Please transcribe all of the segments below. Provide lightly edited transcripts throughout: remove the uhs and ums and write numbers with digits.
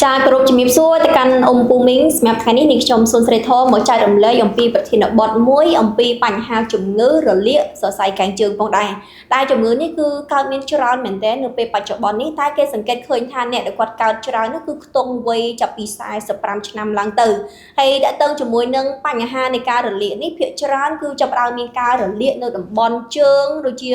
ចាគោរពជំរាបសួរទៅកាន់អ៊ំពូមីងសម្រាប់ថ្ងៃនេះនាងខ្ញុំសុនស្រីធមមកចែករំលែកអំពីប្រធានបទមួយអំពីបញ្ហាជំងឺរលាកសរសៃកែងជើងផងដែរតែជំងឺនេះគឺកើតមានច្រើនមែនទែននៅពេលបច្ចុប្បន្ននេះតែគេសង្កេតឃើញថាអ្នកដែលគាត់កើតច្រើននោះគឺខ្ទង់វ័យចាប់ពី45ឆ្នាំឡើងទៅហើយតើតើជាមួយនឹងបញ្ហានៃការរលាកនេះភាគច្រើនគឺចាប់ផ្ដើមមានការរលាកនៅតំបន់ជើងដូចជា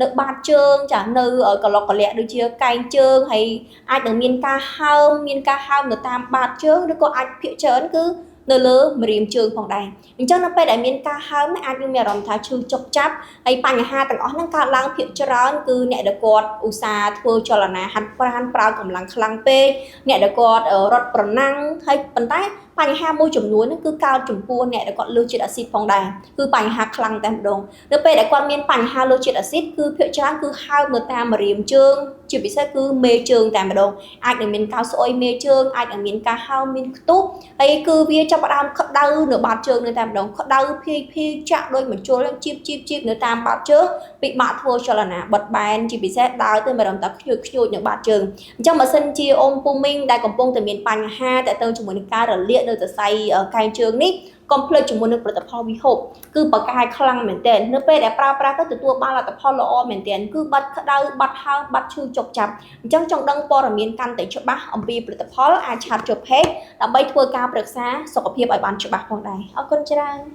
នៅបាតជើងចានៅកលកកលៈដូចជាកែងជើងហើយ អាចនឹងមានការហើមមានការហើមនៅតាមបាតជើងឬក៏អាចភាគច្រើនគឺនៅលើម្រាមជើងផងដែរអញ្ចឹងនៅពេលដែលមានការហើមនេះអាចមានអារម្មណ៍ថាឈឺចុកចាប់ហើយបញ្ហាទាំងអស់ហ្នឹងកើតឡើងភាគច្រើនគឺអ្នកដែលគាត់ឧស្សាហ៍ធ្វើចលនាហាត់ប្រាណប្រើកម្លាំងខ្លាំងពេកអ្នកដែលគាត់រត់ប្រណាំងហើយប៉ុន្តែបញ្ហាមួយចំនួនហ្នឹងគឺកើតចំពោះអ្នកដែលគាត់លើសជាតិអាស៊ីតផងដែរគឺបញ្ហាខ្លាំងតែម្ដងនៅពេលដែលគាត់មានបញ្ហាលើសជាតិអាស៊ីតគឺភាគច្រើនគឺហើមនៅតាមម្រាមជើងជាពិសេសគឺមេជើងតែម្ដងអាចនឹងមានការស្អុយមេជើងអាចនឹងមានការហើមមានខ្ទុះហើយគឺវាចាប់ផ្ដើមក្តៅនៅបាតជើងនៅតែម្ដងក្តៅភាយភាយចាក់ដូចមជុលជីបជីបជីបនៅតាមបាតជើងពិបាកធ្វើចលនាបត់បែនជាពិសេសដើរទៅម្ដងតែខ្ញូចខ្ញូចនៅបាតជើងអញ្ចឹងបើសិនជាអ៊ំពូមីងដែលកំពុងតែមានបញ្ហាតទៅជាមួយនឹងការរលាកនៅសរសៃកែងជើងនេះកុំភ្លេចជាមួយនឹងផលិតផលវីហូបគឺប្រកាយខ្លាំងមែនទែននៅពេលដែលប្រើប្រាស់ទៅទទួលបានលទ្ធផលល្អមែនទែនគឺបាត់ក្តៅបាត់ហើមបាត់ឈឺចុកចាប់អញ្ចឹងចង់ដឹងព័ត៌មានកាន់តែច្បាស់អំពីផលិតផលអាច chat ចូល page ដើម្បីធ្វើការប្រឹក្សាសុខភាពឲ្យបានច្បាស់ផងដែរអរគុណច្រើន។